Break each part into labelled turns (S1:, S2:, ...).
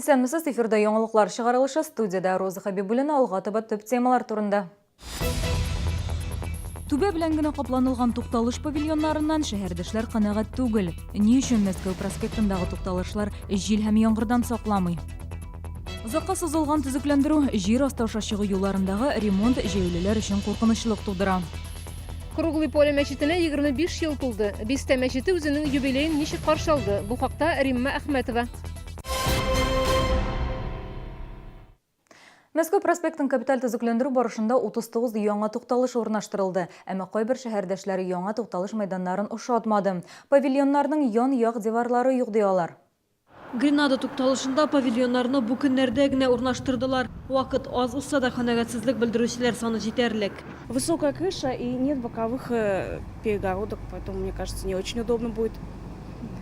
S1: Исәнмесез, эфирда яңалыклар чыгарылышы, студиядә Роза Хәбибуллина, алга таба төп темалар турында. Түбә белән генә капланылган тукталыш павильоннарыннан шәһәрдәшләр канәгать түгел. Ни өчен Мәскәү проспектындагы тукталышлар җил һәм яңгырдан сакламый? Озакка сузылган төзекләндерү, җир асты аша чыгу юлларындагы ремонт җәяүлеләр өчен куркынычлык тудыра.
S2: Круглый Поле мәчетенә 25 ел тулды. Бистә мәчете үзенең юбилеен ничек каршы алды? Бу хакта Римма Әхмәтова.
S1: Мәскәү проспектын капиталь төзекләндерү барышында 39 яңа тукталыш урнаштырылды. Әмма кайбер шәһәрдәшләре яңа тукталыш мәйданнарын ошатмады. Павильоннарның ян-як диварлары юк, ди алар.
S2: Гренада тукталышында павильоннарны бу көннәрдә генә урнаштырдылар. Вакыт аз узса да, канәгатьсезлек белдерүчеләр саны җитәрлек.
S3: Высокая крыша и нет боковых перегородок, поэтому, мне кажется, не очень удобно будет.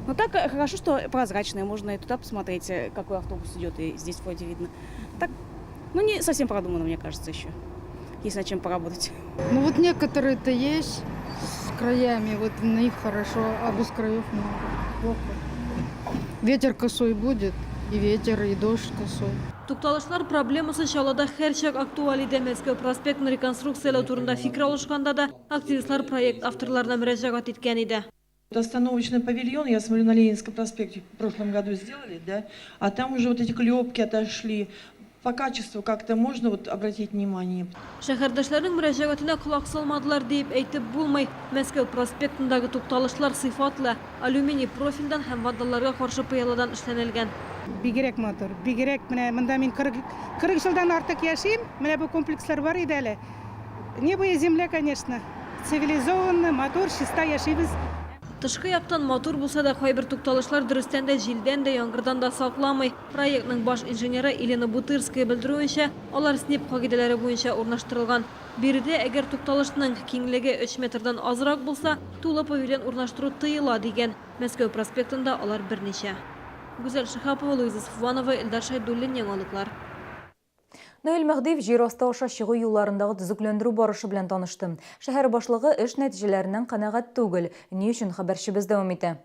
S3: Но так хорошо, что прозрачная, можно и туда посмотреть, какой автобус идет, и здесь вроде видно. Так, ну, не совсем продумано, мне кажется, еще. Есть над чем поработать.
S4: Ну вот некоторые-то есть с краями, вот на них хорошо, а без краев много. Плохо. Ветер косой будет, и ветер, и дождь косой.
S2: Тукталышлар проблемасы Чаллыда һәрчак актуаль иде. Мәскәү проспектын реконструкцияләү турында фикер алышканда да активистлар проект авторларына мөрәҗәгать иткән иде.
S5: Остановочный павильон, я смотрю, на Ленинском проспекте в прошлом году сделали, да, а там уже вот эти клепки отошли. По качеству как-то можно вот обратить внимание.
S2: Шәһәрдәшләрнең мөрәҗәгатенә колак салмадылар диеп әйтеп булмый. Мәскәү проспектындагы тукталышлар сыйфатлы, алюминий профильдән һәм вандалларга каршы пыяладан эшләнелгән.
S6: Бигрәк матур, бигрәк менә монда мин 40, 40 елдан артык яшим, менә бу комплекслар бар иде әле. Небо и земля, конечно. Цивилизованно, матур, чиста яшибез.
S2: Тышкы яктан матур булса да, кайбер тукталышлар дөрестән дә җилдән дә, яңгырдан да сакламый. Проектның баш инженеры Елена Бутырская белдерүенчә, алар СНИП кагыйдәләре буенча урнаштырылган. Биредә, әгәр тукталышның киңлеге өч метрдан азрак булса, тулы павильон урнаштыру тыела, дигән. Мәскәү проспектында алар берничә. Гүзәл Шиһапова, Луиза Сафуанова, Илдар Шәйдуллин, Яңалыклар.
S1: Наил Мәһдиев җир асты аша чыгу юлларындагы төзекләндерү барышы белән танышты. Шәһәр башлыгы эш нәтиҗәләреннән канәгать түгел. Ни өчен, хәбәрчебез дәвам итә.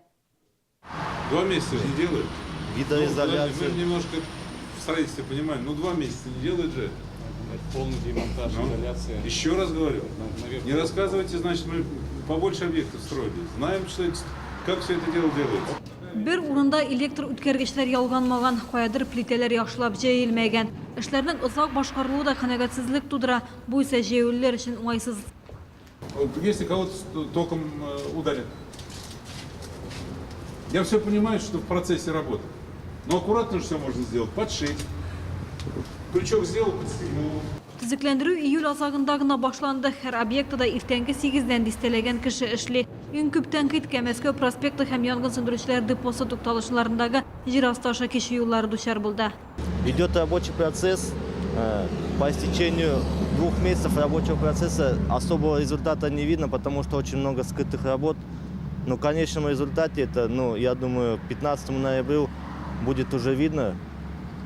S7: Два месяца же не делают.
S8: Гидроизоляция.
S7: Мы немножко в строительстве понимаем, но два месяца не делают же это.
S9: Полный демонтаж,
S7: Ну,
S9: изоляция.
S7: Еще раз говорю,
S9: Наверное.
S7: не рассказывайте, значит, мы побольше объектов строили. Знаем, что это, как все это дело делается.
S2: Бер урында электр үткәргечләр ялганмаган, каядыр плитәләр яхшылап җәелмәгән. Эшләрнең озак башкарылуы да канәгатьсезлек тудыра, бу исә җәяүлеләр өчен уңайсыз.
S7: Если кого-то током ударит. Я все понимаю, что в процессе работы. Но аккуратно же все можно сделать. Подшить. Крючок сделал, подстегнул.
S2: Төзекләндерү июль азагында гына башланды. Һәр объектыда иртәнге сигездән дистәләгән кеше эшли. Иң күп тәнкыйтькә Мәскәү проспекты һәм янгын сүндерүчеләр депосы тукталышларындагы җир асты аша кичү юллары дучар булды.
S8: Идет рабочий процесс. По истечению двух месяцев рабочего процесса особого результата не видно, потому что очень много скрытых работ. Но в конечном результате это, ну, я думаю, к 15 ноябрю будет уже видно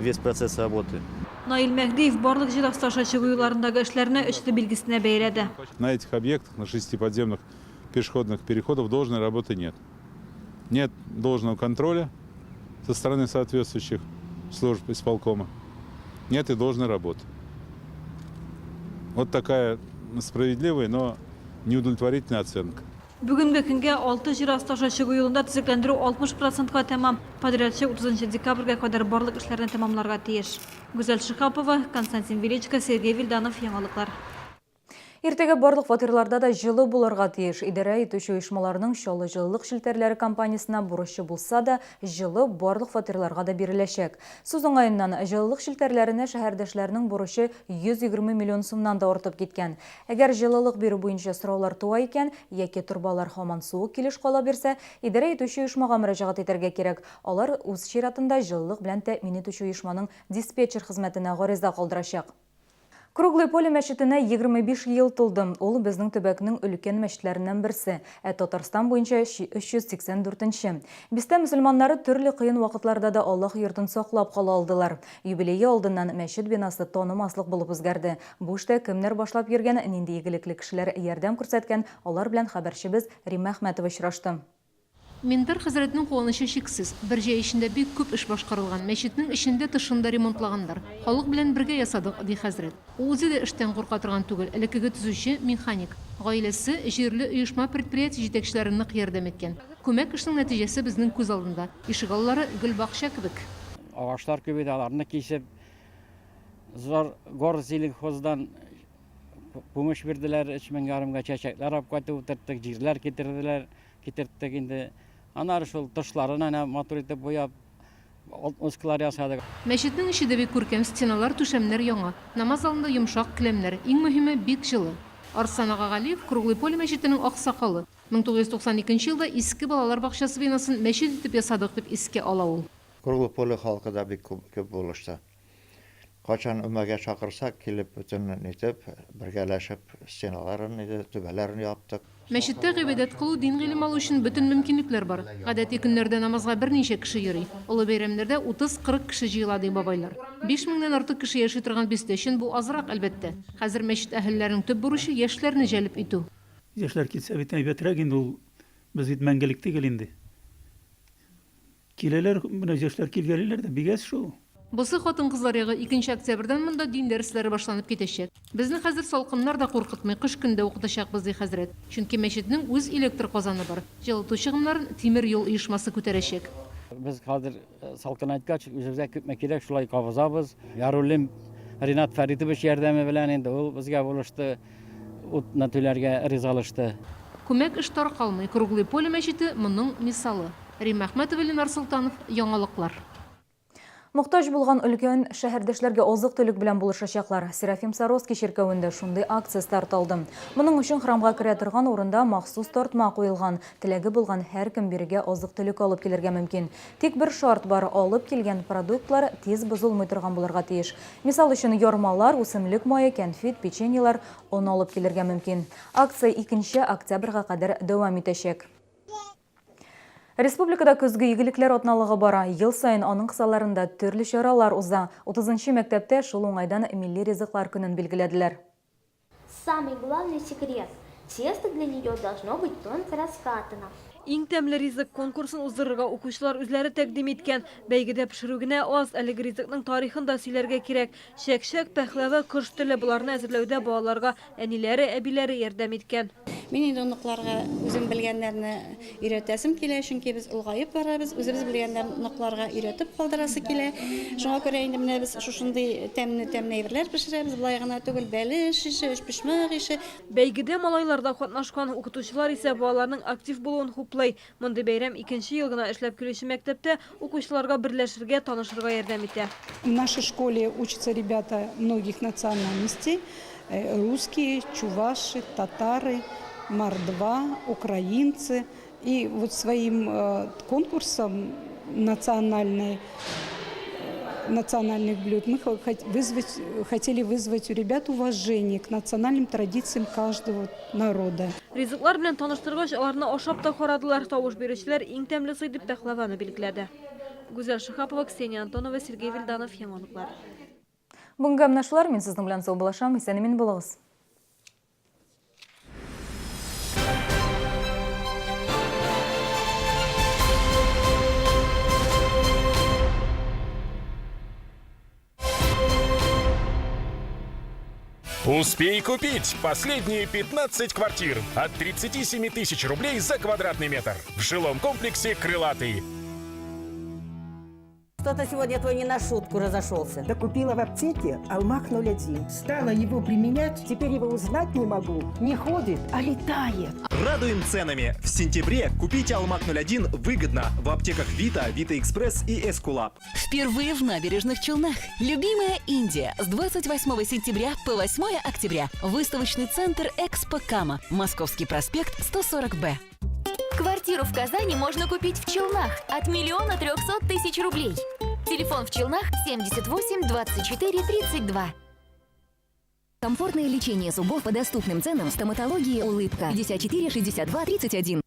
S8: весь процесс работы.
S2: Наил Мәһдиев барлык җир асты аша чыгу юлларындагы эшләрне өчле билгесенә бәяләде.
S7: На этих объектах, на шести подземных пешеходных переходов должной работы нет. Нет должного контроля со стороны соответствующих служб исполкома. Нет и должной работы. Вот такая справедливая, но неудовлетворительная оценка.
S2: Бүгенге көнгә алты җир асты аша чыгу юлында төзекләндерү 60 процентка тәмам. Подрядчы 30 декабрьгә кадәр барлык эшләрне тәмамларга тиеш. Гүзәл Шиһапова, Константин Величко, Сергей Вильданов, Яңалыклар.
S1: Иртәгә барлык фатирларда да җылы булырга тиеш. Идарә итүче оешмаларның Чаллы җылылык челтәрләре компаниясенә бурычы булса да, җылы барлык фатирларга да биреләчәк. Сүз уңаеннан, җылылык челтәрләренә шәһәрдәшләрнең бурычы 120 миллион сумнан да артып киткән. Әгәр җылылык бирү буенча сораулар туа икән, яки торбалар һаман суык килеш кала бирсә, идарә итүче оешмага мөрәҗәгать итәргә кирәк. Алар, үз чиратында, җылылык белән тәэмин итүче оешманың диспетчер хезмәтенә гариза калдырачак. Круглое Поле мәчетенә 25 ел тулды. Ул безнең төбәкнең өлкән мәчетләреннән берсе, ә Татарстан буенча 384 нче. Бистә мөселманнары төрле кыен вакытларда да Аллаһ йортын саклап кала алдылар. Юбилее алдыннан мәчет бинасы танымаслык булып үзгәрде. Бу эштә кемнәр башлап йөргән, нинди игелекле кешеләр ярдәм күрсәткән, алар белән хәбәрчебез Римма Әхмәтова очрашты.
S2: Миндар хәзрәтнең куанычы чиксез. Бер җәй эчендә бик күп эш башкарылган, мәчетнең эчен дә, тышын да ремонтлаганнар. Халык белән бергә ясадык, ди хәзрәт. Ул үзе дә эштән курка торган түгел, элеккеге төзүче, механик. Гаиләсе, җирле оешма-предприятие җитәкчеләре нык ярдәм иткән. Күмәк эшнең нәтиҗәсе безнең күз алдында. Ишегаллары гөлбакча кебек.
S10: Агачлар күп иде, аларны кисеп, зур горзеленхоздан Пумыш бирделәр, өч мең ярымга чәчәкләр алып кайтып утырттык, җирләр китерделәр, китерттек инде. Аннары шул тышларын әнә матур итеп буяп, отмосклар ясадык.
S2: Мәчетнең эче дә бик күркәм, стеналар, түшәмнәр яңа. Намаз залында йомшак келәмнәр, иң мөһиме, бик җылы. Арслан ага Галиев, Круглый Поле мәчетенең аксакалы. 1992 елда иске балалар бакчасы бинасын мәчет итеп ясадык, дип искә ала ул.
S11: Круглый Поле халкы да бик күп булышты. Кайчан өмәгә чакырсак, килеп бөтен итеп, бергәләшеп стеналарын, түбәләрен яптык.
S2: Мәчеттә гыйбадәт кылу, дин гыйлем алу өчен бөтен мөмкинлекләр бар. Гадәти көннәрдә намазга берничә кеше йөри. Олы бәйрәмнәрдә 30-40 кеше җыела, ди бабайлар. Биш меңнән артык кеше яши торган бистә өчен бу азрак, әлбәттә. Хәзер мәчет әһелләренең төп бурычы, яшьләрне җәлеп итү.
S12: Яшьләр килсә бит әйбәтрәк инде ул, без бит мәңгелек түгел инде. Киләләр, менә яшьләр килгәлиләр дә, бик әз шул.
S2: Бусы хатын-кызлар ягы, икенче октябрьдән монда дин дәресләре башланып китәчәк. Безне хәзер салкыннар да куркытмый, кыш көне дә укытачакбыз, ди хәзрәт. Чөнки мәчетнең үз электр казаны бар. Җылыту чыгымнарын тимер юл оешмасы күтәрәчәк.
S10: Без хәзер салкынайткач, үзебезгә күпме кирәк, шулай кабызабыз. Яруллин Ринат Фәритович ярдәме белән инде ул безгә булышты. Утны түләргә ризалышты.
S2: Күмәк эш таркалмый, Круглый Поле мәчете моның мисалы. Римма Әхмәтова, Ленар Солтанов, Яңалыклар.
S1: Мохтаҗ булган өлкән шәһәрдәшләргә азык-төлек белән булышачаклар. Серафим Саровский чиркәвендә шундый акция старт алды. Моның өчен храмга керә торган урында махсус тартма куелган. Теләге булган һәркем бирегә азык-төлек алып килергә мөмкин. Тик бер шарт бар, алып килгән продуктлар тиз бозылмый торган булырга тиеш. Мисал өчен, ярмалар, үсемлек мае, кәнфит, печеньелар, он алып килергә мөмкин. Акция икенче октябрьгә кадәр дәвам итәчәк. Республикада көзге игелекләр атналыгы бара. Ел саен аның кысаларында төрле чаралар уза. Утызынчы мәктәптә шул уңайдан милли ризыклар көнен билгеләделәр.
S13: Самый главный секрет, тесто для нее должно быть тонко раскатано.
S2: Иң тәмле ризык конкурсын уздырырга укучылар үзләре тәкъдим иткән. Бәйгедә пешерү генә аз, әлеге ризыкның тарихын да сөйләргә кирәк. Чәкчәк, пәхләвә, кош теле, боларны әзерләүдә балаларга әниләре, әбиләре ярдәм иткән.
S14: Мин инде оныкларга үзем белгәннәрне Өйрәтәсем килә, чөнки без олгаеп барабыз, үзебез белгәннәрне оныкларга өйрәтеп калдырасы килә. Шуңа күрә инде менә без шушындый тәмле-тәмле әйберләр пешерәбез, болай гына түгел, бәлеш ише, өчпочмак ише.
S2: Бәйгедә малайлар да катнашкан, укытучылар исә балаларның актив булуын хуплый. Мондый бәйрәм икенче ел гына эшләп килүче мәктәптә укучыларга берләшергә, танышырга ярдәм итә.
S6: В нашей школе учатся ребята многих национальностей, русские, чуваши, татары, мордва, украинцы. И вот своим конкурсом национальной национальных блюд мы вызвать, хотели вызвать у ребят уважение к национальным традициям каждого народа.
S2: Ризыклар белән таныштыргач, аларны ашап та карадылар. Тавыш бирүчеләр иң тәмле сый дип пәхлаваны билгеләде. Гүзәл Шиһапова, Ксения Антонова, Сергей Вильданов, Яңалыклар.
S1: Бүгенгә менә шулар, мин сезнең белән саубуллашам, исән-имин булыгыз.
S15: Успей купить последние 15 квартир от 37 тысяч рублей за квадратный метр в жилом комплексе «Крылатый».
S16: Что-то сегодня твой не на шутку разошелся.
S17: Да купила в аптеке Алмах 01. Стала его применять, теперь его узнать не могу. Не ходит, а летает.
S18: Радуем ценами. В сентябре купите Алмак 01 выгодно в аптеках Вита, Вита Экспресс и Эскулап.
S19: Впервые в набережных Челнах. Любимая Индия с 28 сентября по 8 октября. Выставочный центр Экспо Кама. Московский проспект 140Б.
S20: Квартиру в Казани можно купить в Челнах от миллиона трехсот тысяч рублей. Телефон в Челнах 78 24 32.
S19: Комфортное лечение зубов по доступным ценам в стоматологии «Улыбка». 54 62 31.